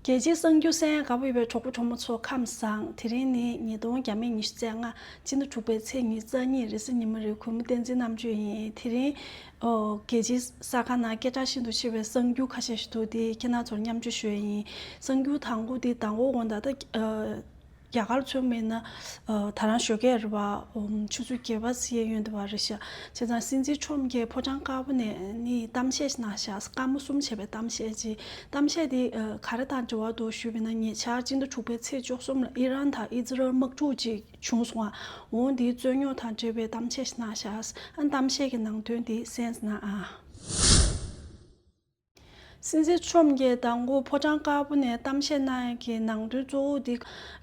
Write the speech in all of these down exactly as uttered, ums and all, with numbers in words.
རྒྱལ་སྤྱིའི་གསར་འགྱུར་གསན་ག་པར་ཡོད་པའི་གྲོགས་པོ་གྲོགས་མོ་ཚོ་ཁམས་བཟང་། དེ་རིང་ནི་ཉིས་སྟོང་བརྒྱ་མེད་ཉི་ཤུ་རྩ་ལྔ་སྤྱི་ཟླ་དྲུག་པའི་ཚེས་ཉི་ཤུ་རྩ་གཉིས་རེས་གཟའ་ཉི་མ་རེད། གུས་མོ་བསྟན་འཛིན་རྣམ་དཔྱོད་ཡིན། དེ་རིང་ཨོ་རྒྱལ་སྤྱིའི་གསར་ཁང་ནང་སྐད་གྲགས་ཤིན་ཏུ་ཆེ་བའི་གསར་འགྱུར་ཁ་ཤས་ཤིག་འདུག་དེ་ཁྱེད་རང་ཚོར་མཉམ་སྤྱོད་ཞུ་ཡ་ཡིན། གསར་འགྱུར་དང་པོ་དེ་མདང་དགོང་དགོང་དག་ད་ཨ་རྒྱ་གར་ཚུད་མེད་ན་ཨ་ད་རང་ཞོགས་ཀས་རེད་པ། ཨོམ་ཆུ་ཚོད་བརྒྱད་པ་ཟིན་ཡོང་འདུག་པ་རེད་ཤག་བྱས་ཙང་སྲིད་འཛིན་ཁྲོམ་གྱིས་ཕོ་བྲང་དཀར་པོ་ནས་ནི་གཏམ་བཤད་ཞིག་གནང་ཤག་སྐར་མ་གསུམ་བྱས་པའི་གཏམ་བཤད་ཅིག་གཏམ་བཤད་དེ་ཨ་ག་རེ་དང་འབྲེལ་བ་འདུག་ཞུས་པ་ཡིན་ན། ཉེ་ཆར་སྤྱི་ཟླ་དྲུག་པའི་ཚེས་བཅུ་གསུམ་ལ་ཨི་རན་དང་ཨི་ཛི་རལ་དམག་འཁྲུག་ཅིག་བྱུང་སོང་ང་། འོ་དེའི་རྩོད་རྙོག་དང་འབྲེལ་བའི་གཏམ་བཤད་ཞིག་གནང་ཤག་ཨ་གཏམ་བཤད་ཀྱི་ནང་དོན་དེ་གསན་གནང་ཨ། སྲིད་འཛིན་ཁྲོམ་གྱིས་མདང་དགོང་ཕོ་བྲང་དཀར་པོ་ནས་གཏམ་བཤད་གནང་ཡག་གི་ནང་དོན་གཙོ་བོ་དེ།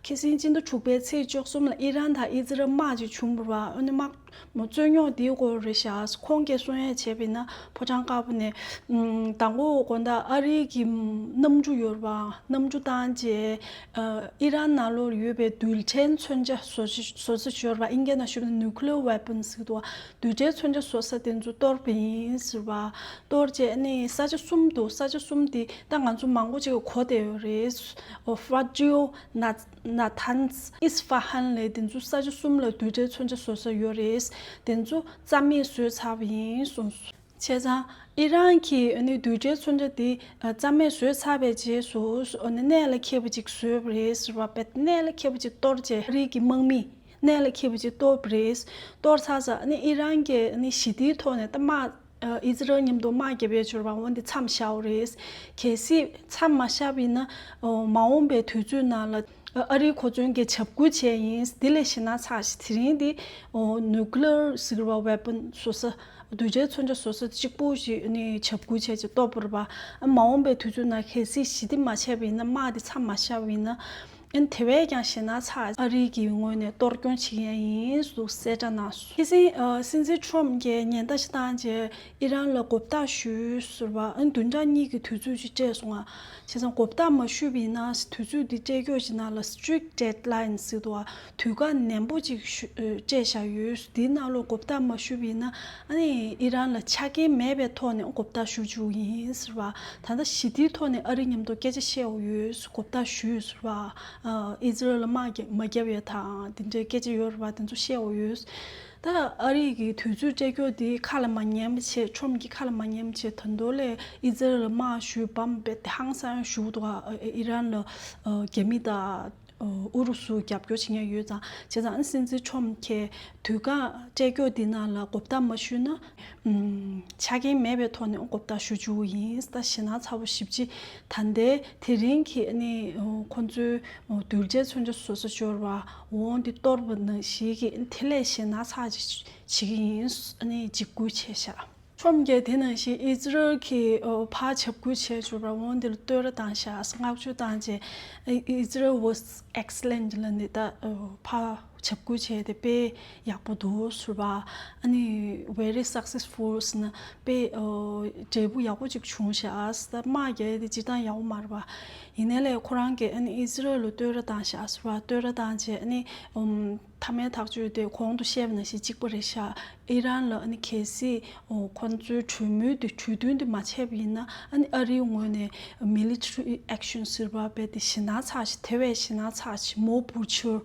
ཁ་སང་སྤྱི་ཟླ་དྲུག་པའི་ཚེས་བཅུ་གསུམ་ལ་ཨི་རན་དང་ཨི་ཛི་རལ་དམག་ཅིག་བྱུང་བ་རེད་པ། ཨ་ནི་དམག་རྩོད་རྙོག་དེའི་སྐོར་རེད་ཤག་ཁོང་གིས་གསུང་ཡ་བྱས་པ་ཡིན་ན་ཕོ་བྲང་དཀར་པོ་ནས་ཨམ་མདང་དགོང་དགོང་དག་ཨ་རིའི་གི་གནམ་གྲུ་ཡོད་རེད་པ། གནམ་གྲུ་བཏང་རྗེས་ཨ་ཨི་རན་ནང་ལོགས་ཡོད་པའི་རྡུལ་ཕྲན་མཚོན་ཆ་བཟོ་ས་བཟོ་ས་ཡོད་རེད་པ། ཨིན་སྐད་ནང་ཞུས་པ་ན་nuclear weapons ཟེར་གྱི་འདུག་པ། རྡུལ་ཕྲན་མཚོན་ཆ་བཟོ་ས་དེ་ཚོ་གཏོར་བ་ཡིན་ཟེར་བ། གཏོར་རྗེས་ནི་ས་ཆ་གསུམ་འདུག་ས་ཆ་གསུམ་དེ་ད་ང་ཚོ་མང་པོ་ཅིག་གིས་གོ་བསྡད་ཡོད་རེད། ཨོ་ཧྥ་ཇིའོ། ན་ནཱ་ཐཱན་སི། ཨིས་ཧྥ་ཧན་ལབ་དེ་ཚོ་ས་ཆ་གསུམ་ལ་རྡུལ་ཕྲན་མཚོན་ཆ་བཟོ་ས་ཡོད་རེད། དེ་ཚོ་རྩ་མེད་བཟོས་ཚར་བ་ཡིན་གསུངས། བྱས་ཙང་ཨི་རན་གྱིས་ནི་རྡུལ་ཕྲན་མཚོན་ཆ་དེ་རྩ་མེད་བཟོས་ཚར་བའི་རྗེས་སུ་ནི་གནད་ལ་འཁེལ་བ་ཅིག་བཟོས་པ་རེད་ཟེར་བ། དཔེ་གནད་ལ་འཁེལ་བ་ཅིག་གཏོར་རྗེས་ཨ་རི་གི་དམག་མི་གནད་ལ་འཁེལ་བ་ཅིག་གཏོར་བ་རེད། གཏོར་ཚར་ཙང་ནི་ཨི་རན་གྱིས་ནི་ཞི་བདེའི་ཐོག་ནས་ད་དམག་ཨ་ཨི་ཛི་རལ་མཉམ་དུ་དམག་རྒྱག་པའི་འབྱོར་བ་འོན་ཏེ་མཚམས་བཞག་པ་རེད། གལ་སྲིད་མཚམས་མ་བཞག་པ་ཡིན་ན་ཨོ་མ་འོངས་པའི་དུས་ཚོད་ནང་ལ་ཨ་ཨ་རིས་ཁོ་ཚོའི་གི་འཇབ་རྒོལ་བྱས་ཡིན། དེ་ལས་ཞེད་སྣང་ཚ་ཞིག་དེ་རིང་དེ་ཨོ་nuclear ཟེར་བ་weapon བཟོ་ས་རྡུལ་ཕྲན་མཚོན་ཆ་བཟོ་ས་གཅིག་པུ་ཞིག་ནི་འཇབ་རྒོལ་བྱས་ཅིག་གཏོར་བ་རེད་པ། ཨ་མ་འོངས་པའི་དུས་ཚོད་ནང་གལ་སྲིད་ཞི་བདེ་མ་བྱས་པ་ཡིན་ན་དམག་དེ་མཚམས་མ་བཞག་པ་ཡིན་ན། ཨ་ནི་དེ་བས་ཀྱང་ཞེད་སྣང་ཚ། ཨ་རི་གི་ངོས་ནས་གཏོར་སྐྱོན་བྱེད་ཀྱི་ཡིན་ཟེར་གསལ་བསྒྲགས་གནང་སོང་། ཁ་སང་ཨ་སྲིད་འཛིན་ཁྲོམ་གྱིས་ཉེན་བརྡ་ཞིག་བཏང་རྗེས་ཨི་རན་ལ་མགོ་བཏགས་ཞུས་ཟེར་བ། ཨ་ནི་བདུན་ཕྲག་གཉིས་ཀྱི་དུས་ཚོད་ཅིག་སྤྲད་སོང་ང་། བྱས་ཙང་མགོ་བཏགས་མ་ཞུས་པ་ཡིན་ན་དུས་ཚོད་འདི་སྤྲད་རྒྱུ་ཞིག་ནང་ལ་strict deadline ཟེར་འདུག་པ། དུས་བཀག་ནན་པོ་ཅིག་ཞུ་ཨ་སྤྲད་བཞག་ཡོད། དེའི་ནང་ལོགས་མགོ་བཏགས་མ་ཞུས་པ་ཡིན་ན་ཨ་ནི་ཨི་རན་ལ་ཆ་རྐྱེན་མེད་པའི་ཐོག་ནས་མགོ་བཏགས་ཞུ་བཅུག་ཡིན་ཟེར་བ། ད་ལྟ་ཞི་བདེའི་ཐོག་ནས་ཨ་རི་མཉམ་དུ་སྐད་ཆ་བཤད་དགོས་ཡོད། མགོ་བཏགས་ཞུས་ཟེར་བ། ཨ་ཨི་ཛི་རལ་ལ་དམག་རྒྱག་མ་རྒྱབ་ཡ་དང་དེ་འདྲའི་སྐད་ཆ་ཡོད་རེད་པ། དེ་ཚོ་བཤད་དགོས་ཡོད། ད་ཨ་རི་གི་དུས་ཚོད་སྤྲད་རྒྱུ་དེ་ཁ་ལ་མ་ཉན་པ་བྱས། ཁྲོམ་གྱི་ཁ་ལ་མ་ཉན་པ་བྱས། ད་དུང་ལས་ཨི་ཛི་རལ་ལ་དམག་ཞུས་པ་རྦད་དེ་ཧང་སང་ཞུ་འདུག་ཨ་ཨི་རན་ལ་ཨ་རྒྱ་མི་དང་ཨུ་རུ་སུ་རྒྱབ་སྐྱོར་བྱེད་མཁན་ཡོད་ཙང་། བྱས་ཙང་ཨ་ནི་སྲིད་འཛིན་ཁྲོམ་གྱིས་དུས་བཀག་སྤྲད་རྒྱུ་དེ་ནང་ལ་མགོ་བཏགས་མ་ཞུས་ན། ཨུམ། ཆ་རྐྱེན་མེད་པའི་ཐོག་ནས་མགོ་བཏགས་ཞུ་བཅུག་གི་ཡིན། ད་ཞེད་སྣང་ཚ་པོ་ཞེ་པོ་ཅིག་ད་ལྟའི་དེ་རིང་གི་ཨ་ནི་ཁོ་ཚོའི་རྡུལ་ཕྲན་མཚོན་ཆ་བཟོ་ས་འབྱོར་བ་འོང་དེ་གཏོར་བ་ནང་བཞིན་གྱི་དེ་ལས་ཞེད་སྣང་ཚ་ཅིག་བྱེད་ཀྱི་ཡིན། ཨ་ནི་འཇིགས་སྐུལ་བྱས་ཤག་ཁྲོམ་གྱིས་དེ་ནང་བཞིན་ཨི་ཛི་རལ་གྱིས་ཨོ་ཕར་འཇབ་རྒོལ་བྱས་འབྱོར་བ་འོང་དེ་ལ་བསྟོད་ར་བཏང་ཤག་བསྔགས་བརྗོད་བཏང་རྗེས། ཨི་ཛི་རལ་was excellent ལབ་ནས་ད་ཨོ་ཕར་འཇབ་རྒོལ་བྱས་ཏེ་དཔེ་ཡག་པོ་འདུག་ཟེར་བ། ཨ་ནི་very successful ཟེར་ན་དཔེ་ཨོ་འབྲས་བུ་ཡག་པོ་ཅིག་བྱུང་ཤག་ད་དམག་རྒྱག་ཡ་དེ་སྤྱིར་བཏང་ཡག་པོ་མ་རེད་པ། ཡིན་ནའི་ལས་ཁོ་རང་གིས་ཨ་ནི་ཨི་ཛི་རལ་ལ་བསྟོད་ར་བཏང་ཤག་ཟེར་བ། བསྟོད་ར་བཏང་རྗེས་ཨ་ནི་ཨོམ། མཐའ་མའི་ཐག་གཅོད་དེ་གོང་དུ་བཤད་པ་ནང་བཞིན་གཅིག་པ་རེད་ཤག་ཨི་རན་ལ་ཨ་ནི་གལ་སྲིད་ཨོ་ཁོ་ཚོའི་གྲོས་མོལ་དེ་གྲོས་མཐུན་དེ་མ་བྱས་པ་ཡིན་ན། ཨ་ནི་ཨ་རིའི་ངོས་ནས་military action ཟེར་བ་རྦད་དེ་ཞེད་སྣང་ཚ་ཞིག་དེ་བས་ཞེད་སྣང་ཚ་ཞིག more brutal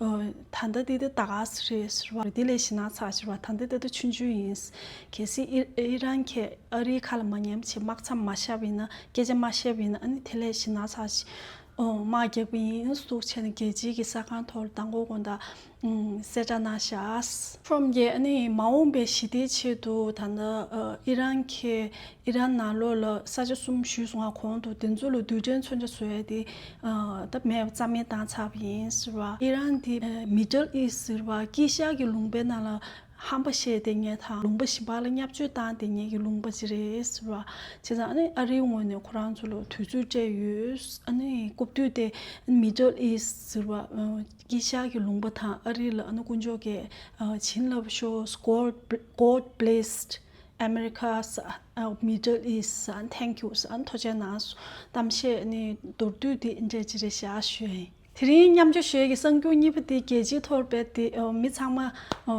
ཨོ་ད་ལྟ་དེ་དེ་ད་ག་ཟེ་རེད་ཟེར་བ། དེ་ལས་ཞེད་སྣང་ཚ་ཞིག་བ། ད་ལྟ་དེ་ད་ཆུང་ཆུང་ཡིན། གལ་སྲིད་ཨི་ཨི་རན་གྱིས་ཨ་རིའི་ཁ་ལ་མ་ཉན་པ་བྱས་དམག་མཚམས་མ་བཞག་པ་ཡིན་ན། སྐད་ཆ་མ་བཤད་པ་ཡིན་ན། ཨ་ནི་དེ་ལས་ཞེད་སྣང་ཚ་ཞིག་ཨོ་དམག་རྒྱག་པ་ཡིན་ཟེར་བྱས་ནས་རྒྱལ་སྤྱིའི་གི་གསར་ཁང་ཐོག་ལ་མདང་དགོང་དགོང་དག་ཨུམ་གསལ་བསྒྲགས་གནང་ཤག་ཁྲོམ་གྱིས་ཨ་ནི་མ་འོངས་པའི་ཞི་བདེའི་ཆེད་དུ་ད་ལྟ་ཨ་ཨི་རན་གྱིས་ཨི་རན་ནང་ལོགས་ལ་ས་ཆ་གསུམ་ཞུས་སོང་ང་། གོང་དུ་དེ་ཚོ་ལ་རྡུལ་ཕྲན་མཚོན་ཆ་བཟོ་ཡ་དེ་ཨ་ད་མེད་པ་རྩ་མེད་བཏང་ཚར་བ་ཡིན་ཟེར་བ། ཨི་རན་དེ་ཨ་Middle East ཟེར་བ། དཀྱིལ་ཤར་གྱི་ལུང་པའི་ནང་ལ་ཧམ་པ་བཤད་བསྡད་མཁན་དང་། ལུང་པ་གཞན་པ་ལ་བརྙས་བཅོས་བཏང་བསྡད་མཁན་གྱི་ལུང་པ་ཅིག་རེད་ཟེར་བ། བྱས་ཙང་ཨ་ནི་ཨ་རིའི་ངོས་ནས་ཁོ་རང་ཚོ་ལ་དུས་ཚོད་སྤྲད་ཡོད། ཨ་ནི་རྐུབ་སྟོད་དེ་Middle East ཟེར་བ། ཨ་དཀྱིལ་ཤར་གྱི་ལུང་པ་དང་ཨ་རི་ལ་ཨ་ནི་དཀོན་མཆོག་གིས་ཨ་བྱིན་རླབས་ཤོག God, God blessed America ཟེར། ཨ་Middle East ཟེར། ཨ་ནི་thank you ཟེར། ཨ་ནི་ཐུགས་རྗེ་གནང་ཟེར། གཏམ་བཤད་ཨ་ནི་མདོར་བསྡུས་དེ་འདྲ་ཅིག་རེད་ཤག་ཞུ་ཡ་ཡིན། དེ་རིང་མཉམ་སྤྱོད་ཞུ་ཡས་ཀྱི་གསར་འགྱུར་གཉིས་པ་དེ་རྒྱལ་སྤྱིའི་ཐོག་རྦད་དེ་མི་ཚང་མ་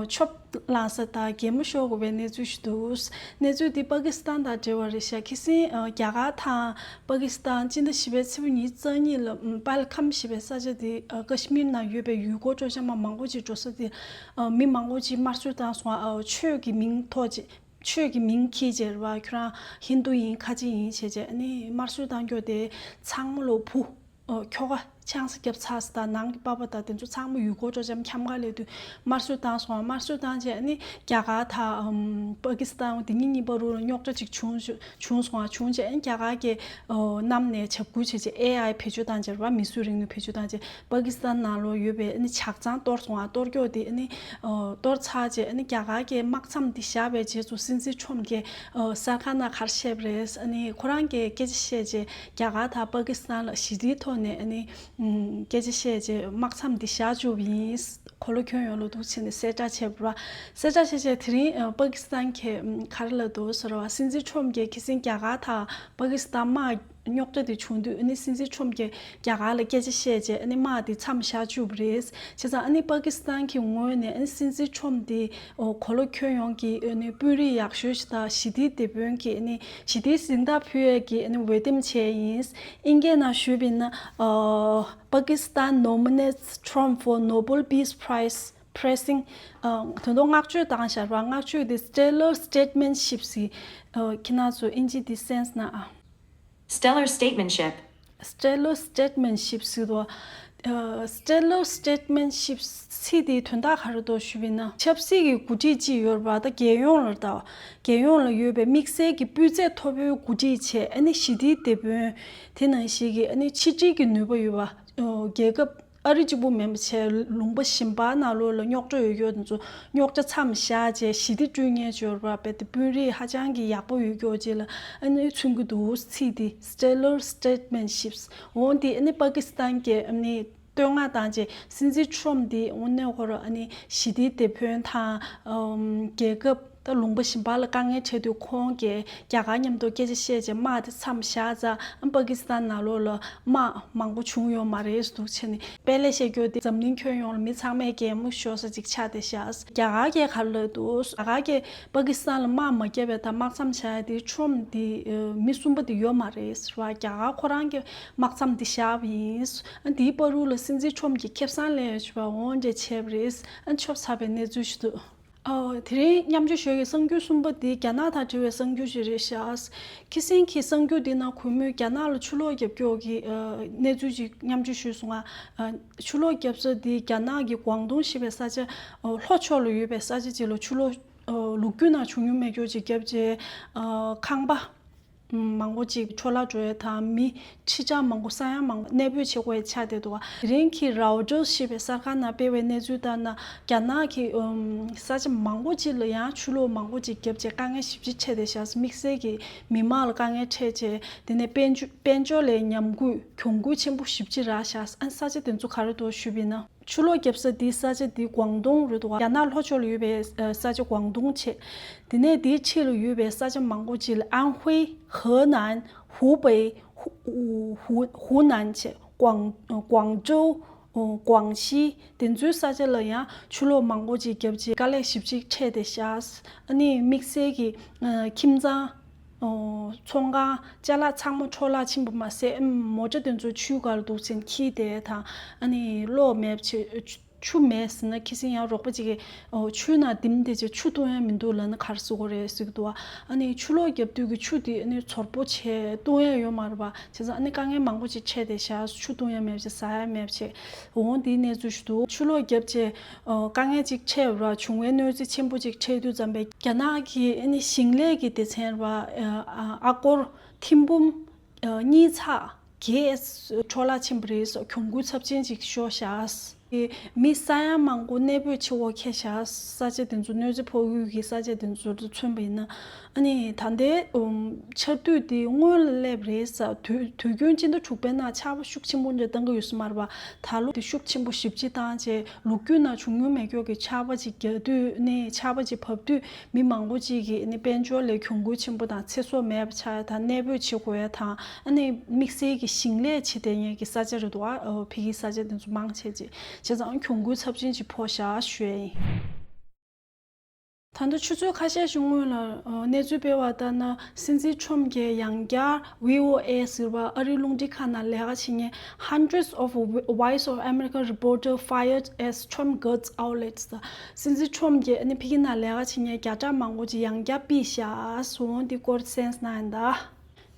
ཆོབ་ལངས་ས་དང་གད་མོ་ཤོར་དགོས་པའི་གནས་ཚུལ་ཞིག་འདུག། གནས་ཚུལ་འདི་པ་ཀི་སི་ཐན་དང་འབྲེལ་བ་རེད་ཤག། ཁ་སང་རྒྱ་གར་དང་པ་ཀི་སི་ཐན་སྤྱི་ཟླ་བཞི་པའི་ཚེས་པ་ཉི་ཤུ་རྩ་གཉིས་ལ་པཱལ་ཁམ་ཞེས་པའི་ས་ཆ་དེ་ཀ་ཤི་མིར་ནང་ཡོད་པའི་ཡུལ་སྐོར་སྤྲོ་འཆམ་པ་མང་པོ་ཅིག་འགྲོ་ས་དེ་མི་མང་པོ་ཅིག་དམར་གསོད་བཏང་སོང་། ཆོས་ཀྱི་མིང་ཐོག་ཅིག་ཆོས་ཀྱི་མིང་འཁྱེར་བྱས་རེད་བ། ཁྱོད་རང་ཧིན་རྡུ་ཡིན་ཁ་ཆེ་ཡིན་བྱས་བྱས་ཨ་ནི་དམར་གསོད་བཏང་རྒྱུ་དེ་ཚང་མ་ལོ་བུ་ཨོ་ཁྱོ་ག་ཆང་ས་བརྒྱབ་ཚར་ས་དང་ནང་གི་པ་ཕ་དང་དེ་ཚོ་ཚང་མ་ཡུལ་སྐོར་སྤྲོ་འཆམ་འཁྱམ་ག་སླེབས་དུས་དམར་གསོད་བཏང་སོང་། དམར་གསོད་བཏང་བྱས་ཨ་ནི་རྒྱ་གར་དང་ཨམ་པ་ཀི་སི་ཐན་དེ་གཉིས་གཉིས་བར་དུ་རྙོག་དྲ་ཅིག་བྱུང་བྱུང་སོང་། བྱུང་བྱས་ཨ་ནི་རྒྱ་གར་གྱི་ཨོ་གནམ་ནས་བྱབ་ཁུལ་བྱས་བྱས་ཨེ་ཨའི་བེད་སྤྱོད་བཏང་བྱས་རེད་བ། མིས་བཟོས་རིག་ནུས་བེད་སྤྱོད་བཏང་བྱས། པ་ཀི་སི་ཐན་ནང་ལོགས་ཡོད་པའི་ཨ་ནི་ཇ་ཚང་གཏོར་སོང་བ། གཏོར་སྐྱོག་དེ་ཨ་ནི་ཨ་གཏོར་ཚར་རྗེས་ཨ་ནི་རྒྱ་གར་གྱི་དམག་མཚམས་འདི་བཞག་པའི་རྗེས་སུ་སྲིད་འཛིན་ཁྲོམ་གྱིས་ཨ་གསར་ཁང་ནང་ག་རེ་བཤད་པ་རེད། ཨ་ནི་ཁོ་རང་གིས་སྐད་ཆ་བཤད་རྗེས་རྒྱ་གར་དང་པ་ཀི་སི་ཐན་ལ་ཞི་བདེའི་ཐོག་ནས་ཨ་ནི་ཨམ་སྐད་ཆ་བཤད་རྗེས་དམག་མཚམས་འདི་བཞག་བཅུག་པ་ཡིན། གོ་ལ་ཁྱོན་ཡོངས་ལ་འདུག་བྱས་ནས་གསལ་བསྒྲགས་བྱས་པ་རེད། གསལ་བསྒྲགས་བྱས་རྗེས་དེ་རིང་ཨ་པ་ཀི་སི་ཐན་གྱིས་ཨམ་ག་རེ་ལབ་འདུག་ཟེར་བ། སྲིད་འཛིན་ཁྲོམ་གྱིས་ཁ་སང་རྒྱ་གར་དང་པ་ཀི་སི་ཐན་དམག་རྙོག་དྲ་དེ་བྱུང་དུས་ཨ་ནི་སྲིད་འཛིན་ཁྲོམ་གྱིས་རྒྱ་གར་ལ་སྐད་ཆ་བཤད་རྗེས་ཨ་ནི་དམག་དེ་མཚམས་བཞག་བཅུག་པ་རེད། བྱས་ཙང་ཨ་ནི་པ་ཀི་སི་ཐན་གྱི་ངོས་ནས་ཨ་ནི་སྲིད་འཛིན་ཁྲོམ་དེ་ཨོ་གོ་ལ་ཁྱོན་ཡོངས་ཀྱི་ཨ་ནི་དཔོན་རིགས་ཡག་ཤོས་ཤིག་དང་ཞི་བདེའི་དེད་དཔོན་གྱི་ཨ་ནི་ཞི་བདེའི་གཟེངས་རྟགས་ཕུལ་ཡས་ཀྱི་ཨ་ནི་འོས་འདེམས་བྱས་ཡིན། ཨིན་སྐད་ནང་ཞུས་པ་ཡིན་ན་ཨོ་Pakistan nominates Trump for Nobel Peace Prize, praising ཨ་དོན་དུ་བསྔགས་བརྗོད་བཏང་བཞག་པ། བསྔགས་བརྗོད་དེ་Stellar Statesmanship ཟེར། ཨ་ཁྱེད་རང་ཚོ་ཨིན་ཇི་དེ་གསན་ན་ཨ། Stellar Statesmanship. Stellar Statesmanship ཟེར་དུས། ཨ་Stellar Statesmanship ཚིག་དེའི་དོན་དག་ག་རེ་འདུག་ཞུས་པ་ཡིན་ན། ཆབ་སྲིད་ཀྱི་འགོ་ཁྲིད་ཅིག་ཡོད་རེད་པ། ད་རྒྱལ་ཡོངས་ལ་ད་རྒྱལ་ཡོངས་ལ་ཡོད་པའི་དམིགས་བསལ་གྱི་སྤུས་ཚད་མཐོ་པོའི་འགོ་ཁྲིད་བྱས་ཨ་ནི་ཞི་བདེའི་དེད་དཔོན་དེ་ནང་བཞིན་གྱི་ཨ་ནི་ཕྱི་འབྲེལ་གྱི་ནུས་པ་ཡོད་པ། ཨ་རྒྱལ་ཁབ་ཨ་རི་གཅིག་པུ་མིན་པ་བྱས་ལུང་པ་གཞན་པ་ནང་ལོགས་ལ་རྙོག་དྲ་ཡོད་རྒྱུ་དེ་ཚོ་རྙོག་དྲ་མཚམས་བཞག་བྱས་ཞི་བདེ་བསྐྲུན་མཁན་ཅིག་ཡོད་རེད་པ། དཔེ་དེ་དཔོན་རིགས་ཧ་ཅང་གི་ཡག་པོ་ཡོད་རྒྱུ་ཅིག་ལ་ཨ་ནི་མཚོན་གྱི་འདུག། ཚིག་དེ་Stellar Statesmanship འོ་དེ་ཨ་ནི་པ་ཀི་སི་ཐན་གྱི་ཨ་ནི་བསྟོད་བསྔགས་བཏང་རྗེས་སྲིད་འཛིན་ཁྲོམ་དེ་དངོས་གནས་ཁོ་རང་ཨ་ནི་ཞི་བདེའི་དེད་དཔོན་དང་ཨམ་རྒྱལ་ཁབ་ད་ལུང་པ་གཞན་པ་ལ་དཀའ་ངལ་འཕྲད་དུས་ཁོང་གིས་རྒྱ་གར་མཉམ་དུ་སྐད་ཆ་བཤད་རྗེས་དམག་དེ་མཚམས་བཞག་ཙང་ཨ་པ་ཀི་སི་ཐན་ནང་ལོགས་ལ་དམག་མང་པོ་བྱུང་ཡོད་མ་རེད་འདུག་བྱས་ནས། དཔེ་ལ་བཤད་རྒྱུ་དེ་འཛམ་གླིང་ཁྱོན་ཡོངས་ལ་མི་ཚང་མས་གད་མོ་ཤོར་ས་ཅིག་ཆགས་བསྡད་ཤག། རྒྱ་གར་གྱིས་ག་རེ་ལབ་འདུག། རྒྱ་གར་གྱིས་པ་ཀི་སི་ཐན་ལ་དམག་མ་བརྒྱབ་པའི་ད་དམག་མཚམས་བཞག་ཡ་དེ་ཁྲོམ་དེ་ཨ་མི་གསུམ་པ་དེ་ཡོད་མ་རེད་ཟེར་བ། རྒྱ་གར་ཁོ་རང་གིས་དམག་མཚམས་དེ་བཞག་པ་ཡིན། ཨ་དེའི་བར་དུ་ལ་སྲིད་འཛིན་ཁྲོམ་གྱིས་ཁེ་བཟང་ལེན་ཡོད་པ་འོ་འདྲ་བྱས་པ་རེད། ཨ་ཆོབ་ཚར་བའི་གནས་ཚུལ་ཞིག་འདུག། ཨ་དེ་རིང་མཉམ་སྤྱོད་ཞུ་ཡག་གི་གསར་འགྱུར་གསུམ་པ་དེ་རྒྱ་ནག་དང་འབྲེལ་བའི་གསར་འགྱུར་ཞིག་རེད་ཤག། ཁ་སང་གི་གསར་འགྱུར་འདི་ནང་གུས་མོས་རྒྱ་ནག་ལ་ཆུ་ལོག་བརྒྱབ་རྒྱུ་གི་ཨ་གནས་ཚུལ་ཅིག་མཉམ་སྤྱོད་ཞུས་སོང་ང་། ཨ་ཆུ་ལོག་བརྒྱབ་ས་དེ་རྒྱ་ནག་གི་ཀོང་ཏུང་ཞེས་པའི་ས་ཆ་ཨ་ལྷོ་ཕྱོགས་ལ་ཡོད་པའི་ས་ཆ་ཅིག་ལ་ཆུ་ལོག་ཨ་ལོ་རྒྱུས་ནང་བྱུང་མྱོང་མེད་རྒྱུ་ཅིག་བརྒྱབ་རྗེས་ཨ་ཁང་པ་མང་པོ་ཅིག་འཕྲོ་བརླག་འགྲོ་ཡ་དང་མི་ཁྲི་ཕྲག་མང་པོ་ས་ཡ་མང་པོ་གནས་སྤོས་བྱེད་དགོས་ཡ་ཆགས་བསྡད་འདུག། དེ་རིང་གི་Reuters ཞེས་པའི་གསར་ཁང་ནང་སྤེལ་བའི་གནས་ཚུལ་ལྟར་ན་རྒྱ་ནག་གི་ཨམ་ས་ཆ་མང་པོ་ཅིག་ལ་ཡང་ཆུ་ལོག་མང་པོ་ཅིག་བརྒྱབ་རྗེས་དཀའ་ངལ་ཞེ་པོ་ཅིག་འཕྲད་བསྡད་ཤག། དམིགས་བསལ་གྱི་མི་མང་ལ་དཀའ་ངལ་འཕྲད་རྗེས་དེ་ནས་དཔལ་འབྱོར་དཔལ་འབྱོར་ལ་ཉམས་རྒུད་གྱོང་གུད་ཆེན་པོ་ཞེ་པོ་ཅིག་རག་ཤག། ཨ་ས་ཆ་དེ་ཚོ་ག་རེ་འདུག་ཞུས་པ་ཡིན་ན། ཆུ་ལོག་བརྒྱབ་ས་འདི་ས་ཆ་འདི་ཀོང་ཏུང་རེད་འདུག། རྒྱ་ནག་ལྷོ་ཕྱོགས་ལ་ཡོད་པའི་ས་ཆ་ཀོང་ཏུང་བྱས། དེ་ནས་དེའི་ཕྱི་ལ་ཡོད་པའི་ས་ཆ་མང་པོ་ཅིག་ལ་ཨན་ཧུའེ། ཧེ་ནན། ཧུའུ་པེ། ཧུ་ཧུ་ཧུའུ་ནན་བྱས། ཀོང་ཀོང་ཀྲོའུ། ཀོང་ཞི། དེ་ཚོའི་ས་ཆ་ལ་ཡང་ཆུ་ལོག་མང་པོ་ཅིག་བརྒྱབ་རྗེས་དཀའ་ལས་ཞེ་པོ་ཅིག་འཕྲད་བསྡད་ཤག། ཨ་ནི་དམིགས་བསལ་གྱི་ཁྱིམ་ཚང་། ཨོ། ཚོང་ཁང་ཅ་ལག་ཚང་མ་འཕྲོ་བརླག་ཕྱིན་པ་མ་ཟད་ཨམ་མོ་ཊ་དེ་ཚོ་ཆུའི་སྒང་ལ་འདུག་སེ་འཁྱེར་བསྡད་དང་ཨ་ནི་གློག་མེད་བྱས་ཆུ་མེད་ཟེར་ན་ཁ་སང་ཡང་རོགས་པ་ཅིག་གིས་ཨོ་ཆུའི་ནང་ལྡིམ་བསྡད་བྱས་ཆུ་བཏུང་ཡ་མི་འདུག་ལབ་ན་ག་རེ་ཟེར་དགོས་རེད་ཟེར་གྱི་འདུག་ཨ། ཨ་ནི་ཆུ་ལོག་བརྒྱབ་དུས་ཀྱི་ཆུ་དེ་ཨ་ནི་ཚོར་པོ་བྱས་བཏུང་ཡ་ཡོད་མ་རེད་པ། བྱས་ཙང་ཨ་ནི་དཀའ་ངལ་མང་པོ་ཅིག་འཕྲད་བསྡད་ཤག། ཆུ་བཏུང་ཡ་མེད་བྱས་ཟ་ཡ་མེད་བྱས། འོ་འདིའི་གནས་ཚུལ་ཞིག་འདུག། ཆུ་ལོག་བརྒྱབ་རྗེས་ཨ་དཀའ་ངལ་ཅིག་འཕྲད་ར་བྱུང་བའི་གནོད་འཚེ་ཆེན་པོ་ཅིག་འཕྲད་དུས་ཙམ་པས་རྒྱ་ནག་གི་ཨ་ནི་ཞིང་ལས་ཀྱི་སྡེ་ཚན་ར་ཨ་ཨ་སྒོར་ཐེར་འབུམ་ཨ་གཉིས་ཚེག་བརྒྱད་འཕྲོ་བརླག་ཕྱིན་པ་རེད། གྱོང་གུད་ཚབས་ཆེན་ཅིག་ཤོར་ཤག། མི་ས་ཡ་མང་པོ་གནས་སྤོས་བྱེད་དགོས་ཁེལ་བཞག་ས་ཆ་དེ་ཚོ། གནོད་འཚེ་ཕོག་ཡུལ་གྱི་ས་ཆ་དེ་ཚོ་མཚོན་པ་ཡིན་ན། ཨ་ནི་ད་ལྟའི་ཨུམ་ཆར་དུས་དེ་སྔོན་ལ་སླེབས་རེད་ཟེར། དུས་དུས་རྒྱུན་སྤྱི་ཟླ་དྲུག་པའི་ནང་ཆར་པ་ཤུགས་ཆེན་པོ་འདྲ་བཏང་གི་ཡོད་ས་མ་རེད་པ། ད་ལོ་དེ་ཤུགས་ཆེན་པོ་ཞེ་པོ་ཅིག་བཏང་བྱས། ལོ་རྒྱུས་ནང་བྱུང་མྱོང་མེད་མཁན་གྱི་ཆར་པ་ཅིག་རྒྱག་དུས་ནས། ཆར་པ་ཅིག་བབས་དུས་མི་མང་པོ་ཅིག་གིས་ནི་དཔལ་འབྱོར་ལ་གྱོང་གུན་ཆེན་པོ་དང་ཚེ་སྲོག་མེད་པ་ཆགས་ཡ་དང་། གནས་སྤོས་བྱེད་དགོས་ཡ་དང་། ཨ་ནི་དམིགས་བསལ་གྱི་ཞིང་ལས་བྱེད་བསྡད་མཁན་གྱི་ས་ཆ་རེད་འདུག་ཨ། ཕ་གིའི་ས་ཆ་དེ་ཚོ་མང་ཆེ་ཅིག་བྱས་ཙང་གྱོང་གུན་ཚབས་ཆེན་ཅིག་ཕོག་བཞག་ཞུ་ཡ་ཡིན། ད་ལྟ་ཆུ་ཚོད་ཁ་ཤས་ཤིག་སྔོན་ལ་ཨ་གནས་ཚུལ་སྤེལ་བ་ལྟར་ན། སྲིད་འཛིན་ཁྲོམ་གྱིས་ཡང་བསྐྱར་བྷི་ཨོ་ཨེ་ཟེར་བ་ཨ་རིའི་རླུང་འཕྲིན་ཁང་ནང་ལས་ཀ་བྱེད་མཁན། Hundreds of Voice of America reporter fired as Trump guts outlets. སྲིད་འཛིན་ཁྲོམ་གྱིས་ཨ་ནི་ཕ་གི་ནང་ལས་ཀ་བྱེད་མཁན་བརྒྱ་ཕྲག་མང་པོ་ཅིག་ཡང་བསྐྱར་ཕུད་བཞག་སོང་། འདི་སྐོར་གསན་གནང་ཡིན་ད།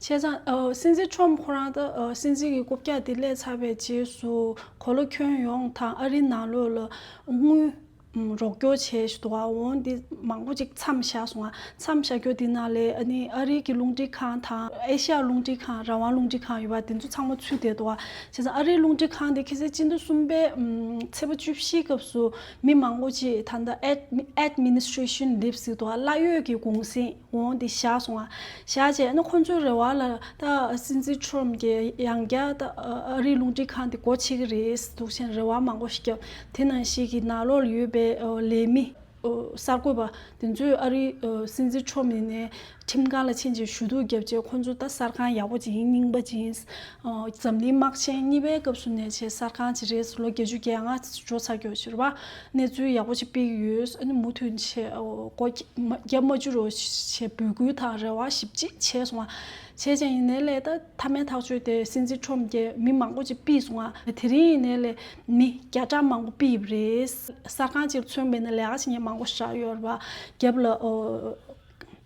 བྱས་ཙང་ཨ་སྲིད་འཛིན་ཁྲོམ་ཁོ་རང་ད་ཨ་སྲིད་འཛིན་གྱི་རྐུབ་བཀྱག་དེ་སླེབས་ཚར་བའི་རྗེས་སུ། གོ་ལ་ཁྱོན་ཡོངས་དང་ཨ་རིའི་ནང་ལོགས་ལ་དངུལ་ཨམ་རོགས་སྐྱོར་བྱས་ཤིག་འདུག་ག་འོ་འདི་མང་པོ་ཅིག་མཚམས་བཞག་སོང་ང་། མཚམས་བཞག་རྒྱུ་འདི་ནང་ལས་ཨ་ནི་ཨ་རིའི་གི་རླུང་འཕྲིན་ཁང་དང་། ཨེ་ཤ་ཡ་རླུང་འཕྲིན་ཁང་། རང་དབང་རླུང་འཕྲིན་ཁང་ཡོད་པ། དེ་ཚོ་ཚང་མ་ཚུད་བསྡད་འདུག་ག་བྱས་ཙང་ཨ་རིའི་རླུང་འཕྲིན་ཁང་དེ་ཁ་སང་སྤྱི་ཟླ་གསུམ་པའི་ཨམ་ཚེས་པ་བཅུ་བཞི་སྐབས་སུ་མི་མང་པོ་ཅིག་ད་ལྟ་Ad- administration leave ཟེར་འདུག་ག་གླ་ཡོད་ཀྱི་གུང་སེང་འོ་འདི་བཞག་སོང་ང་། བཞག་བྱས་ཨ་ནི་ཁོང་ཚོའི་རེ་བ་ལ་ད་སྲིད་འཛིན་ཁྲོམ་གྱིས་ཡང་བསྐྱར་ད་ཨ་རིའི་རླུང་འཕྲིན་ཁང་དེ་སྒོ་ཕྱེ་གི་རེད་འདུག་ཟེར་རེ་བ་མང་པོ་ཞིག་བརྒྱབ། དེ་ནང་བཞིན་གྱི་ནང་ལོགས་ལ་ཡོད་པའི་ཨ་ལས་མི་ཨ་གསར་འགོད་པ་དེ་ཚོས་ཨ་རིའི་ཨ་སྲིད་འཛིན་ཁྲོམ་ཡིན་ནའི་ཁྲིམས་ཁང་ལ་ཕྱིན་བྱས་ཞུ་གཏུག་བརྒྱབ་བྱས། ཁོང་ཚོ་ད་གསར་ཁང་ཡག་པོ་ཅིག་ཡིན། རྙིང་པ་ཅིག་ཡིན། ཨ་འཛམ་གླིང་དམག་ཆེན་གཉིས་པའི་སྐབས་སུ་ནས་བྱས་གསར་ཁང་ཅིག་རེད། ལོ་བརྒྱད་ཅུ་གྱ་ལྔ་འགྲོ་ཚར་རྒྱུ་ཞིག་རེད་པ། གནས་ཚུལ་ཡག་པོ་ཞིག་སྤེལ་གྱི་ཡོད། ཨ་ནི་མུ་མཐུད་བྱས་ཨོ་སྒོ་རྒྱ་མ་བསྒྱུར་རོགས་བྱས་འབོད་སྐུལ་དང་རེ་བ་ཞེ་པོ་ཅིག་བྱས་སོང་ང་། བྱས་ཙང་ཡིན་ནའི་ལས་ད་མཐའ་མའི་ཐག་གཅོད་དེ་སྲིད་འཛིན་ཁྲོམ་གྱིས་མི་མང་པོ་ཅིག་ཕུད་སོང་ང་། དེ་རིང་ཡིན་ནའི་ལས་མི་བརྒྱ་ཕྲག་མང་པོ་ཕུད་ཡོད་རེད། གསར་ཁང་ཅིག་མཚོན་པ་ཡིན་ན་ལས་ཀ་བྱེད་མཁན་མང་པོ་ཞིག་ཡོད་རེད་པ། རྒྱབ་ལ་ཨོ་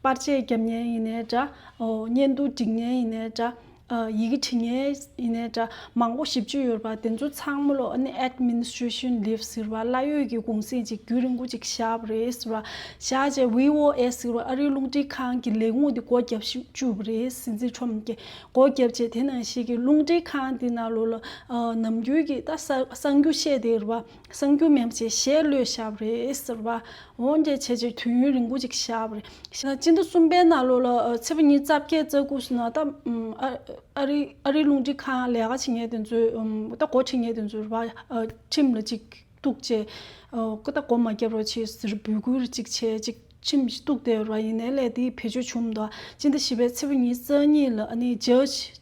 པར་ཆས་རྒྱབ་མཁན་ཡིན་ནའི་འདྲ། ཨོ་བརྙན་ཐུང་སྒྲིག་མཁན་ཡིན་ནའི་འདྲ། ཨ་ཡི་གེ་འབྲི་མཁན་ཡིན་ནའི་འདྲ། མང་པོ་ཞེ་པོ་ཅིག་ཡོད་རེད་པ། དེ་ཚོ་ཚང་མ་ལོ་ཨ་ནི་administration leave ཟེར་བ། གླ་ཡོད་ཀྱི་གུང་སེང་ཅིག་རྒྱུན་རིང་པོ་ཅིག་བཞག་པ་རེད་ཟེར་བ། བཞག་བྱས་བྷི་ཨོ་ཨེ་ཟེར་བ་ཨ་རིའི་རླུང་འཕྲིན་ཁང་གི་ལས་ཁུངས་དེ་སྒོ་བརྒྱབ་བཅུག་པ་རེད། སྲིད་འཛིན་ཁྲོམ་གྱིས་སྒོ་བརྒྱབ་བྱས། དེ་ནང་བཞིན་གྱི་རླུང་འཕྲིན་ཁང་དེ་ནང་ལོགས་ལ་ཨ་ནམ་རྒྱུན་གྱི་ད་གསར་གསར་འགྱུར་བཤད་དེ་རེད་པ། གསར་འགྱུར་མིན་པ་བྱས་གཞས་གློད་བཞག་པ་རེད་ཟེར་བ། འོ་འདྲ་བྱས་བྱས་དུས་ཡུན་རིང་པོ་ཅིག་བཞག་པ་རེད། སྤྱི་ཟླ་གསུམ་པའི་ནང་ལོགས་ལ་ཨ་ཚེས་པ་ཉི་ཤུ་རྩ་བརྒྱད་རྩ་དགུ་ཟེར་ན་ད་ཨམ་ཨ་ཨ་རི་ཨ་རིའི་རླུང་འཕྲིན་ཁང་ལས་ཀ་བྱེད་མཁན་དེ་ཚོས་ཨམ་ད་སྒོ་ཁྲིད་མཁན་དེ་ཚོས་རེད་པ། ཨ་ཁྲིམས་ལ་ཅིག་གཏུགས་བྱས། ཨ་ཁོ་ད་སྒོ་མ་བརྒྱབ་རོགས་བྱེད་ཟེར་འབོད་སྐུལ་ཅིག་བྱས། ཅིག་ཁྲིམས་ཤིག་གཏུགས་བསྡད་ཡོད་རེད་པ། ཡིན་ནའི་ལས་དེ་བེད་སྤྱོད་བྱུང་མི་འདུག་སྤྱི་ཟླ་བཞི་པའི་ཚེས་པ་ཉི་ཤུ་རྩ་གཉིས་ལ་ཨ་ནི་ཇཇ་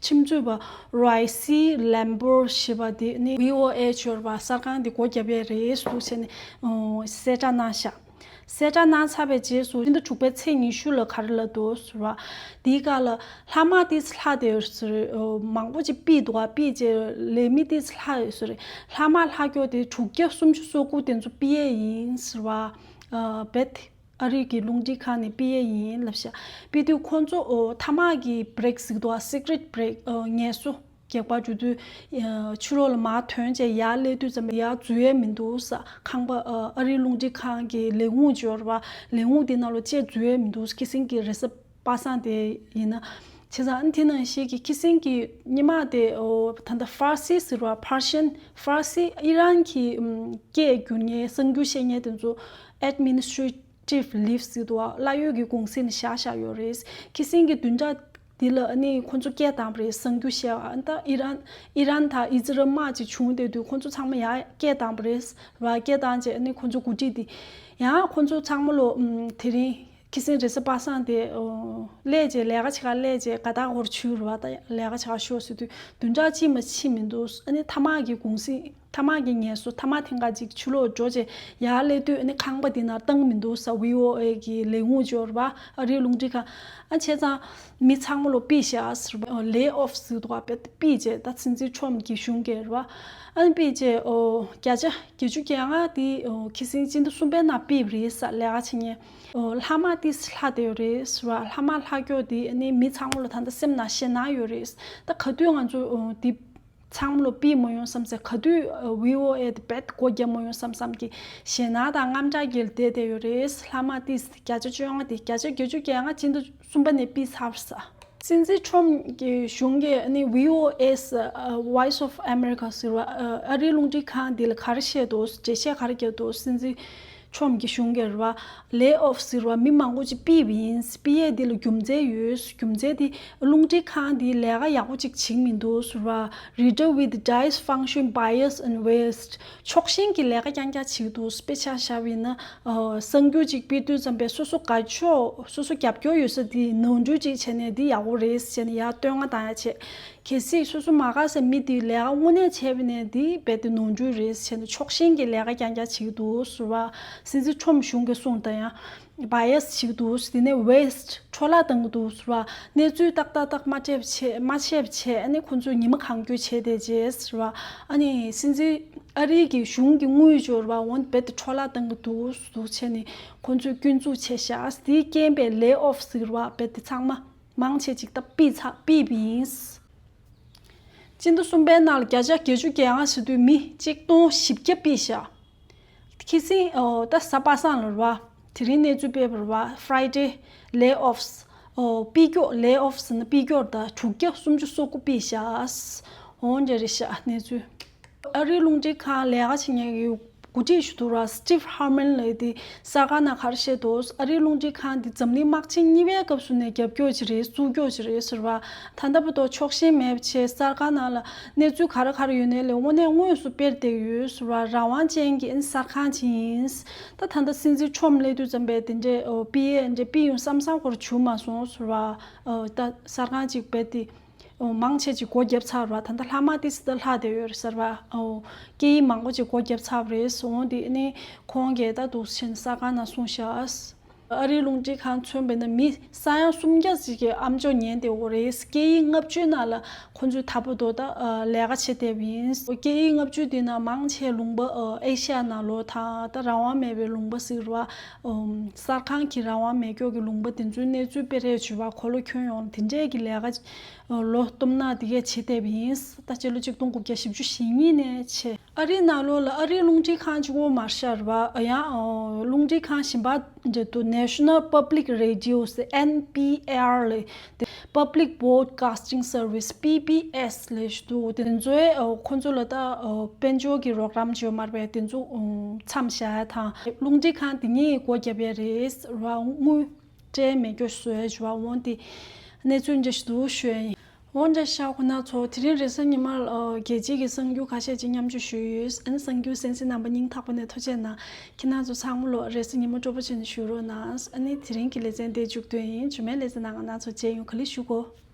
ཁྲིམས་རྩོད་པ་རོའི་སི་ལེམ་བོར་ཞེས་པ་དེ་ནི་བྷི་ཨོ་ཨེ་ཡོད་རེད་པ། གསར་ཁང་དེ་སྒོ་བརྒྱབ་ཡས་རེད་ཟེར་བྱས་ནས་ཨོ་གསལ་བསྒྲགས་གནང་ཤག་གསལ་བསྒྲགས་གནང་ཚར་བའི་རྗེས་སུ་སྤྱི་ཟླ་དྲུག་པའི་ཚེས་ཉི་ཤུ་ལ་ག་རེ་ལབ་འདུག་ཟེར་བ། དེའི་སྐབས་ལ་ལྷག་མ་ཏོག་ཙམ་ལྷག་བསྡད་ཡོད་ཟེར། ཨོ་མང་པོ་ཅིག་ཕུད་འདུག་ག་ཕུད་བྱས་ལས་མི་ཏོག་ཙམ་ལྷག་ཡོད་ཟེར། ལྷག་མ་ལྷག་རྒྱུ་དེ་དྲུག་བརྒྱ་སུམ་ཅུ་སོ་དགུ་དེ་ཚོ་ཕུད་ཡས་ཡིན་ཟེར་བ། ཨ་བེད། ཨ་རི་གི་རླུང་འཕྲིན་ཁང་ནས་ཕུད་ཡས་ཡིན་ལབ་ཤག་ཕུད་དུས་ཁོང་ཚོ་ཨོ་མཐའ་མ་གི་བྷི་རེག་ཟེར་གི་འདུག་ག་སི་ཀི་རེཊ་བྷི་རེག་ཨོ་ངལ་གསོ་རྒྱག་པར་འགྲོ་དུས། ཨ་ཕྱི་ལོགས་ལ་མར་ཐོན་བྱས་ཡར་སླེབས་དུས་ཙམ་པ་ཡར་འཛུལ་ཡས་མི་འདུག་ཟེར། ཁང་པ་ཨ་ཨ་རིའི་རླུང་འཕྲིན་ཁང་གི་ལས་ཁུངས་ཡོད་རེད་པ། ལས་ཁུངས་དེ་ནང་ལོགས་བཅས་འཛུལ་ཡས་མི་འདུག་ཟེར། ཁ་སང་གི་རེས་གཟའ་པ་སངས་དེ་ཡིན་ན། བྱས་ཙང་ཨ་ནི་དེ་ནང་བཞིན་གྱི་ཁ་སང་གི་སྔོན་མ་དེ་ཨོ་ད་ལྟ་ཧྥ་ར་སི་ཟེར་བ་Persian། ཧྥ་ར་སི་ཨི་རན་གྱི་ཨམ་སྐད་སྒྱུར་མཁན་གསར་འགྱུར་བཤད་མཁན་དེ་ཚོ་administrative leave ཟེར་འདུག་ག་གླ་ཡོད་ཀྱི་གུང་སེང་ནས་བཞག་བཞག་ཡོད་རེད། ཁ་སང་གི་བདུན་ཕྲག་འདི་ལ་ཨ་ནི་ཁོང་ཚོ་སྐད་བཏང་བ་རེད། གསར་འགྱུར་བཤད་པ། ཨ་ནི་ད་ཨི་རན་ཨི་རན་དང་ཨི་ཛི་རལ་དམག་ཅིག་བྱུང་བསྡད་དུས་ཁོང་ཚོ་ཚང་མ་ཡར་སྐད་བཏང་བ་རེད་བ། སྐད་བཏང་རྗེས་ཨ་ནི་ཁོང་ཚོ་འགོ་ཁྲིད་དེ་ཡང་ཁོང་ཚོ་ཚང་མ་ལོ་ཨམ་དེ་རིང་ཁ་སང་རེས་གཟའ་པ་སངས་དེ་ཨོ་སླེབས་རྗེས་ལས་ཀ་བྱེད་ག་སླེབས་རྗེས་དགའ་ཐག་ཧོར་ཆུ་རུ་བ་ད་ལས་ཀ་བྱེད་ག་ཤོག་ཟེར་དུས་བདུན་ཕྲག་གཅིག་མ་ཕྱིན་མི་འདུག་ཨ་ནི་མཐའ་མ་གི་གུང་སེང་མཐའ་མ་གི་ངལ་གསོ་མཐའ་མ་ཐེངས་ཁ་ཅིག་ཕྱི་ལོགས་འགྲོ་རྗེས་ཡར་སླེབས་དུས་ཨ་ནི་ཁང་པ་འདི་ནང་བཏང་མི་འདུག་ཟེར། བྷི་ཨོ་ཨེ་གི་ལས་ཁུངས་ཡོད་རེད་པ། ཨ་རིའི་རླུང་འཕྲིན་ཁང་། ཨ་བྱས་ཙང་མི་ཚང་མ་ལོ་ཕུད་བཞག་ཟེར་བ། ལེ་ཨོཕ་ཟེར་འདུག་ག་དཔེ་ཕུད་རྗེས་ད་སྲིད་འཛིན་ཁྲོམ་གྱི་གཞུང་གིས་རེད་པ། ཨ་ནི་ཕུད་རྗེས་ཨོ་བརྒྱ་ཆ་བརྒྱད་ཅུ་གྱ་ལྔ་དེ་ཨོ་ཁ་སང་སྤྱི་ཟླ་གསུམ་པའི་ནང་ཕུད་པ་རེད་ཟེར། ལས་ཀ་བྱེད་མཁན་ཨོ་ལྷག་མ་ཏོག་ཙམ་ལྷག་བསྡད་ཡོད་རེད་ཟེར་བ། ལྷག་མ་ལྷག་རྒྱུ་དེ་ཨ་ནི་མི་ཚང་མ་ལོ་ད་ལྟ་སེམས་ནང་ཞེད་སྣང་ཡོད་རེད། ད་ག་དུས་ང་ཚོ་ཨོ་དེ་ཚང་མ་ལོ་ཕུད་མ་ཡོང་བསམ་ཟེར། ག་དུས་ཨ་བྷི་ཨོ་ཨེ་དེ་རྦད་སྒོ་བརྒྱབ་མ་ཡོང་བསམ་བསམ་གྱི་ཞེད་སྣང་དང་དངངས་སྐྲག་གིས་བསྡད་བསྡད་ཡོད་རེད། ལྷག་མ་ཏོག་ཙམ་བརྒྱ་ཆ་བཅོ་ལྔ་དེ་བརྒྱ་ཆ་བརྒྱད་ཅུ་གྱ་ལྔ་སྤྱི་ཟླ་གསུམ་པ་ནས་ཕུད་ཚར་བ་རེད་ཟེར། སྲིད་འཛིན་ཁྲོམ་གྱི་གཞུང་གིས་ནི་བྷི་ཨོ་ཨེ་Voice of America ཟེར་བ་ཨ་རིའི་རླུང་འཕྲིན་ཁང་འདི་ལ་ག་རེ་བཤད་འདུག་འགྲེལ་བཤད་ག་རེ་བརྒྱབ་འདུག་སྲིད་འཛིན་ཁྲོམ་གྱི་གཞུང་གིས་རེད་བ། Lay off ཟེར་བ་མི་མང་པོ་ཅིག་ཕུད་པ་ཡིན། ཕུད་ཡས་འདི་ལ་རྒྱུ་མཚན་ཡོད། རྒྱུ་མཚན་འདི་རླུང་འཕྲིན་ཁང་འདི་ལས་ཀ་ཡག་པོ་ཅིག་བྱེད་མི་འདུག་ཟེར་བ། Reader with dysfunction, bias and waste. ཕྱོགས་ཞེན་གྱི་ལས་ཀ་རྐྱང་རྐྱང་བྱེད་འདུག་དཔེ་ཆ་བཞག་པ་ཡིན་ན། ཨ་གསར་འགྱུར་ཅིག་སྤེལ་དུས་ཙམ་པས་སོ་སོ་དགའ་ཕྱོགས་སོ་སོ་རྒྱབ་སྐྱོར་ཡོད་ས་དེ་ནོར་འཁྲུལ་ཅིག་བྱས་ནས་འདི་ཡག་པོ་རེད་ཟེར་ནས་ཡར་བསྟོད་བསྔགས་བཏང་ཡ་བྱས། གལ་སྲིད་སོ་སོ་མ་དགའ་སའི་མི་དེས་ལས་ཀ་དངོས་གནས་བྱས་པ་ཡིན་ན་འདི་རྦད་དེ་ནོར་འཁྲུལ་རེད་ཟེར་ནས་ཕྱོགས་ཞེན་གྱི་ལས་ཀ་རྐྱང་རྐྱང་བྱེད་འདུག་ཟེར་བ། སྲིད་འཛིན་ཁྲོམ་གཞུང་གིས་གསུངས་དང་ཡང་། Bias བྱེད་ཀྱི་འདུག་དེ་ནས་waste འཕྲོ་བརླག་བཏང་གི་འདུག་ཟེར་བ། གནས་ཚུལ་ཏག་ཏག་ཏག་མ་འཁྱོལ་བྱས་མ་འཁྱོལ་བྱས་ཨ་ནི་ཁོང་ཚོས་ཉི་མ་གང་འཁྱོལ་བྱས་བསྡད་རྗེས་ཟེར་བ། ཨ་ནི་སྲིད་འཛིན་ཨ་རིའི་གི་གཞུང་གི་དངུལ་འབྱོར་བ་འོན་རྦད་དེ་འཕྲོ་བརླག་བཏང་གི་འདུག་འདུག་བྱས་ནས་ཁོང་ཚོས་སྐྱོན་འཛུགས་བྱས་ཤག་དེའི་རྐྱེན་པས་lay off ཟེར་བ་རྦད་དེ་ཚང་མ་མང་ཆེ་ཅིག་ད་ཕུད་ཚར་ཕུད་པ་ཡིན། སྤྱི་ཟླ་གསུམ་པའི་ནང་ལ་བརྒྱ་ཆ་བརྒྱད་ཅུ་གྱ་ལྔ་ཟེར་དུས་མི་གཅིག་སྟོང་བཞི་བརྒྱ་ཕུད་ཤག་ཁི་སིང་ཨོ་ད་གཟའ་པ་སངས་ལ་རེད་བ། དེ་རིང་གནས་ཚུལ་སྤེལ་བ་རེད་བ། Friday layoffs ཨོ་ཕུད་སྐྱོར། Lay off ཟེར་ན་ཕུད་སྐྱོར་ད་དྲུག་བརྒྱ་སུམ་ཅུ་སོ་དགུ་ཕུད་ཤག་འོ་འདྲ་རེད་ཤག་གནས་ཚུལ། ཨ་རིའི་རླུང་འཕྲིན་ཁང་ལས་ཀ་བྱེད་མཁན་གྱི་འགོ་ཁྲིད་ཞིག་འདུག་ར། Steve Harmon ལབ་དེ་གསར་ཁང་ནང་ག་རེ་བཤད་འདུག་ཨ་རིའི་རླུང་འཕྲིན་ཁང་འདི་འཛམ་གླིང་དམག་ཆེན་གཉིས་པའི་སྐབས་སུ་ནས་རྒྱབ་སྐྱོར་ཅིག་རེད། བཙུགས་སྐྱོར་ཅིག་རེད་ཟེར་བ། ད་ལྟ་བར་དུ་ཕྱོགས་ཞེན་མེད་པ་བྱས་གསར་ཁང་ནང་ལ་གནས་ཚུལ་ག་རེ་ག་རེ་ཡོད་ནའི་ལས་དངོས་གནས་དངོས་སུ་སྤེལ་བསྡད་ཡོད་ཟེར་བ། རང་དབང་ཅན་གྱི་ཨ་ནི་གསར་ཁང་ཅིག་ཡིན། ད་ད་ལྟ་སྲིད་འཛིན་ཁྲོམ་སླེབས་དུས་ཙམ་པས་དེ་འདྲའི་ཨོ་ཕུད་ཡས་འདྲ་ཕུད་ཡོང་བསམ་བསམ་ཁོ་རང་བྱུང་མ་སོང་ཟེར་བ། ཨོ་ད་གསར་ཁང་ཅིག་རྦད་དེ་ཨོ་མང་ཆེ་ཅིག་སྒོ་བརྒྱབ་ཚར་བ། ད་ལྟ་ལྷག་མ་ཏོག་ཙམ་ད་ལྷག་བསྡད་ཡོད་རེད་ཟེར་བ། ཨོ་སྐད་ཡིག་མང་པོ་ཅིག་སྒོ་བརྒྱབ་ཚར་བ་རེད། འོ་དེ་ནི་ཁོང་གིས་ད་འདུག་སེ་བྱས་ནས་གསར་ཁང་ནང་གསུངས་ཤག་ཨ་རིའི་རླུང་འཕྲིན་ཁང་མཚོན་པ་ཡིན་ན་མི་ས་ཡ་སུམ་བརྒྱ་ཅིག་གིས་ཨ་མཆོག་ཉན་བསྡད་ཡོད་རེད། སྐད་ཡིག་ལྔ་བཅུའི་ནང་ལ་ཁོང་ཚོས་ད་བར་དུ་ད་ལས་ཀ་བྱེད་བསྡད་པ་ཡིན། སྐད་ཡིག་ལྔ་བཅུ་དེ་ནང་མང་ཆེ་ལུང་པ་ཨེ་ཤ་ཡ་ནང་ལོགས་དང་ད་རང་དབང་མེད་པའི་ལུང་པ་ཟེར་བ། གསར་ཁང་གི་རང་དབང་མེད་སྐྱོ་གི་ལུང་པ་དེ་ཚོའི་གནས་ཚུལ་སྤེལ་རེས་བྱུས་པ་གོ་ལོ་ཁྱོན་ཡོངས་དེ་འདྲས་ཀྱི་ལས་ཀ་ལོ་སྟོབས་ན་དེ་གས་བྱེད་བསྡད་པ་ཡིན། ད་སྤྱི་ལོ་གཅིག་སྟོང་དགུ་བརྒྱ་བཞི་བཅུ་ཞེ་གཉིས་ནས་བྱས། ཨ་རིའི་ནང་ལོགས་ལ་ཨ་རིའི་རླུང་འཕྲིན་ཁང་གཅིག་པོ་མ་རེད་ཤག་རེད་བ། ཡང་རླུང་འཕྲིན་ཁང་གཞན་པ་འདྲ་འདུག National Public Radio ཟེར་ཨེན་པི་ཨར་ལབ་དེ། Public Broadcasting Service P B S ལབ་ཞིག་འདུག་དེ་ཚོའི་ཁོང་ཚོ་ལ་ད་དཔལ་འབྱོར་གྱི་རོགས་རམ་བྱེད་ཡོད་མ་རེད་པས། དེ་ཚོ་མཚམས་བཞག་ཡ་དང་རླུང་འཕྲིན་ཁང་དེ་གཉིས་སྒོ་བརྒྱབ་ཡ་རེད་ར། དངུལ་སྤྲད་མེད་སྐྱོ་བཟོས་བྱུང་བ། འོན་ཏེ་གནས་ཚུལ་འདྲ་ཞིག་འདུག་ཞུ་ཡ་ཡིན། འོན་ཀྱང་ཤག་ཁོ་ན་ཚོ་དེ་རིང་རེས་གཟའ་ཉི་མར་རྒྱལ་སྤྱིའི་གི་གསར་འགྱུར་ཁ་ཤས་ཅིག་མཉམ་སྤྱོད་ཞུས་ཡོད། ཨ་ནི་གསར་འགྱུར་གསན་གཟིགས་གནང་བ་སྙིང་ཐག་པ་ནས་ཐུགས་རྗེ་གནང་། ཁྱེད་རང་ཚོ་ཚང་མ་ལོ་རེས་གཟའ་ཉི་མ་སྤྲོ་པོ་བྱས་ནས་བཞུགས་རོགས་གནང་། ཨ་ནི་དེ་རིང་གི་ལེ་ཚན་དེ་མཇུག་སྡོད་ཡིན། རྗེས་མའི་ལེ་ཚན་ནང་ང་རང་ཚོ་མཇལ་ཡོང་། ག་ལེ་བཞུགས་གོ།